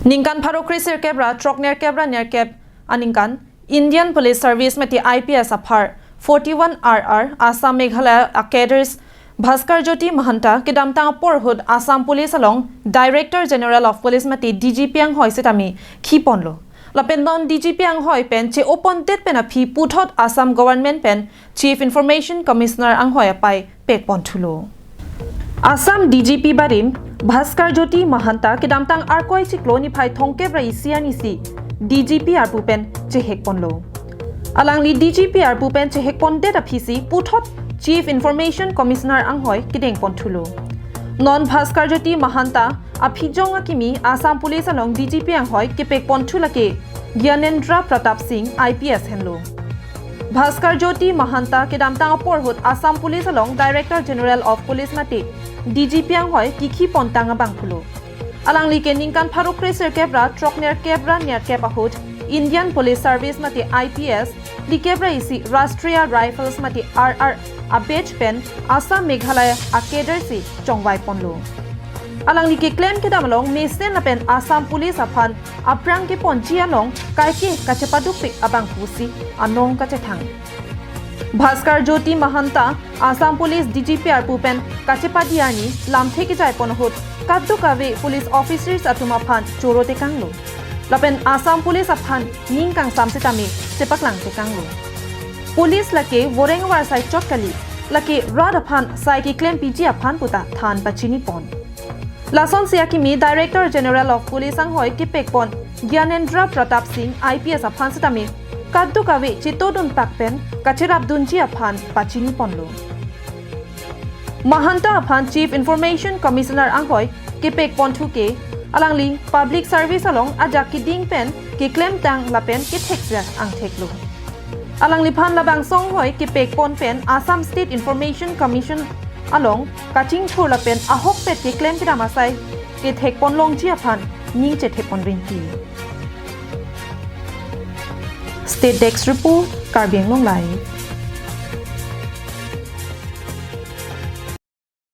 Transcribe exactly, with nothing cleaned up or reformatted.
Ningkan pharo kre sirkep ra throknerkep ra nerkep aningkan Indian Police Service mate I P S aphar forty-one R R Assam Meghalaya a cadres Bhaskar Jyoti Mahanta kedamtang apor ahut Assam Police along Director General of Police mate D G P anghoi sitame khiponlo. Lapen non D G P anghoi pen che-opondet pen aphi puthot Assam Government pen Chief Information Commissioner anghoi apai pekponthulo. Assam D G P barim Bhaskar Jyoti Mahanta kedamtang Arkoi chiklo niphai thomkep ra isi arnisi D G P arpu pen chehekponlo. Alangli D G P arpu pen chehekpondet aphisi puthot Chief Information Commissioner anghoi kedengponthulo. Non Bhaskar Jyoti Mahanta aphijong akimi Assam Police along D G P anghoi kepekponthu lake Gyanendra Pratap Singh I P S henlo. Bhaskar Jyoti Mahanta kedamtang apor ahut Assam Police along Director General of Police mate D G P anghoi kikhipontang abangphulo. Alangli ke ningkan pharo kre sirkep ra throknerkep ra nerkep ahut Indian Police Service mate I P S phlikep ra isi Rashtriya Rifles mate R R a batch pen Assam Meghalaya a cadre si chongvaiponlo. Alangli keklem kedam along mesen lapen Assam Police aphan aphrang keponji along kaike kachepadukpik abangphusi anong kachethang. Bhaskar Jyoti Mahanta Assam Police D G P arpu pen kachepadi arni lamthe kejaipon ahut kadokave police officers atum aphan choro tekanglo. Lapen Assam Police aphan ning kangsam sitame chepaklang tekanglo. Police lake voreng varsai chot kali, lake rat aphan sai keklempiji aphan puta than pachinipon. Lasonsi akimi Director General of Police anghoi kepekpon Gyanendra Pratap Singh I P S aphan sitame kadokave chetodun pak pen kacherapdunji aphan pachiniponlo. Mahanta aphan Chief Information Commissioner anghoi kepekponthu ke alangli public service along ajak keding pen keklemtang lapen kethekjak angtheklo. Alangliphan labangso anghoi kepekpon pen Assam State Information Commission along kachingthur lapen ahokpet keklem kedam asai kethekponlongji aphan ning chethekpon rinti. State Desk Report, Karbi Anglong Live.